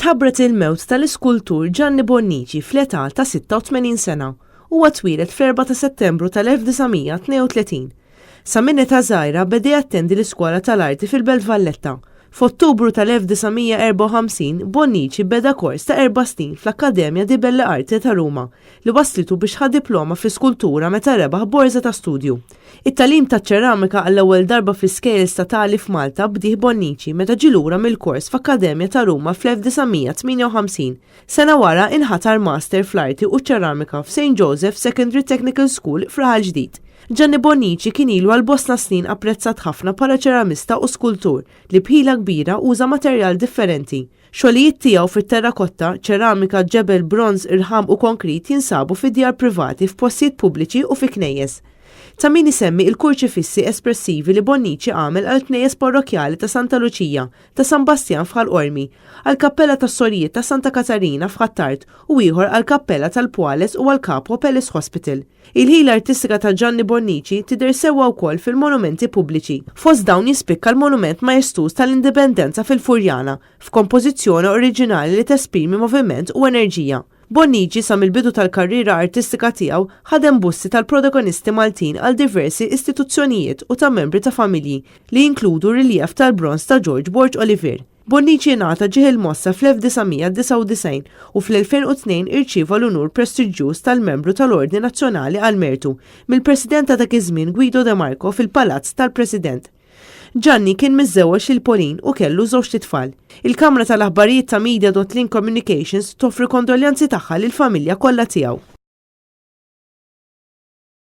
Tħabbret il-mewt tal-iskultur Gianni Bonnici fl-età ta' 86 sena. Huwa twieled fl-4 ta' Settembru tal-1932. Sa minn età żgħira beda jattendi l-iskola tal-arti fil-Belt Valletta. F'Ottubru tal-1954 Bonnici beda kors ta' erba' snin fl-Accademia di Belle Arti ta' Ruma li wasslitu biex ħa diploma fl-iskultura meta rebaħ borża ta' studju. It-tagħlim taċ-ċeramika għall-ewwel darba fl-iskejjel statali f'Malta bdieh Bonnici meta ġie lura mill-kors f'Akkademja ta' Ruma fl-1958. Sena wara inħatar Master fl-Arti u ċ-Ċeramika f'Saint Joseph Secondary Technical School f'Raħal Ġdid. Gianni Bonnici kien ilu għal bosta snin apprezzat ħafna bħala ċeramista u skultur li b'ħila kbira uża materjal differenti. Xogħlijiet tiegħu fit-terrakotta, ċeramika, ġebel, bronż, irħam u konkrit jinsabu fi djar privati, f'postijiet pubbliċi u fi knejjes. Ta' min isemmi il-kurċifissi espressivi li Bonnici għamel għall-knejjes parrokkjali ta' Santa Luċija, ta' San Bastjan f'Ħal Qormi, għall-kappella tas-Sorijiet ta' Santa Katarina f'Ħ'Attard u ieħor għall-kappella tal-Pwales u għall-Capua Palace Hospital. Il-ħila artistika ta' Gianni Bonnici tidher sewwa wkoll fil-monumenti pubbliċi. Fost dawn jispikka l-monument majestuż tal-Indipendenza fil-Furjana, f'kompożizzjoni oriġinali li tesprimi moviment u enerġija. Bonnici sa mill-bidu tal-karriera artistika tiegħu ħadem busti tal-protagonisti Maltin għal diversi istituzzjonijiet u ta' membri ta' familji li jinkludu riljev tal-bronż ta' George Borg Olivier. Bonnici ngħata Ġieħ il-Mossa fl-1999 u fl-2002 irċieva l-unur prestiġjuż tal-Membru tal-Ordni Nazzjonali għall-Mertu mill-President ta' dak iż-żmien Guido de Marco fil-Palazz tal-President. Gianni kien miżżewweġ lil Pauline u kellu żewġt itfal. Il-Kamra tal-Aħbarijiet ta' Media.Link Communications toffri kondoljanzi tagħha lill-familja kollha tiegħu.